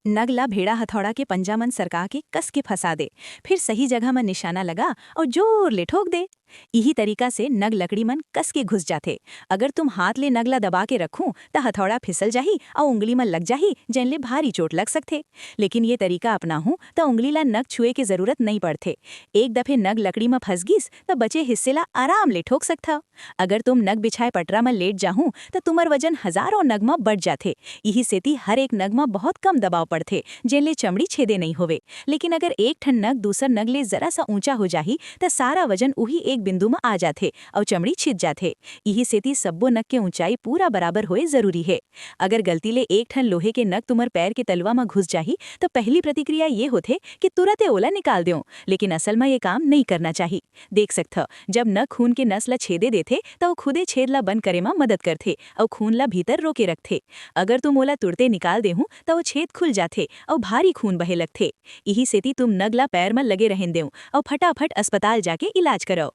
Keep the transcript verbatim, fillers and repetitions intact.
नग ला भेड़ा हथौड़ा के पंजा मन सरका के कस के फंसा दे, फिर सही जगह म निशाना लगा अउ जोर ले ठोक दे। इही तरीका से नग लकड़ी मन कस के घुस जाथे। अगर तुम हाथ ले नग ला दबा के रखूं, त हथौड़ा फिसल जाही अउ उंगली म लग जाही, जेन ले भारी चोट लग सकथे। लेकिन ये तरीका अपनाहूं, त उंगली ला नग छुए के जरूरत नइ पड़थे। एक दफे नग लकड़ी म फंस गिस, त बचे हिस्से ला आराम ले ठोक सकथव। अगर तुम नग बिछाए पटरा म लेट जाहू, त तुम्हर वजन हजारों नग म बढ़ जाथे। इही सेती हर एक नग म बहुत कम दबाव पड़थे, जेन ले चमड़ी छेदे नइ होवे। लेकिन अगर एक ठन नग दूसर नग ले जरा सा ऊंचा हो जाही, त सारा वजन उही एक बिंदु म आ जाथे अउ चमड़ी छिद जाथे। इही सेती सब्बो नग के ऊंचाई पूरा बराबर होए जरूरी हे। अगर गलती ले एक ठन लोहे के नग तुम्हर पैर के तलवा म घुस जाही, त पहली प्रतिक्रिया ये होथे कि तुरते ओला निकाल देव, लेकिन असल म ये काम नइ करना चाही। देख सकथव, जब नग खून के नस ल छेदे देथे, त ओ खुदे छेद ल बंद करे म मदद करथे अउ खून ल भीतर रोके रखथे। अगर तुम ओला तुरते निकाल देहू, त ओ छेद खुल जाथे अउ भारी खून बहे लगथे। इही सेती तुम नग ल पैर म लगे रहेन देव अउ फटाफट अस्पताल जाके इलाज करव।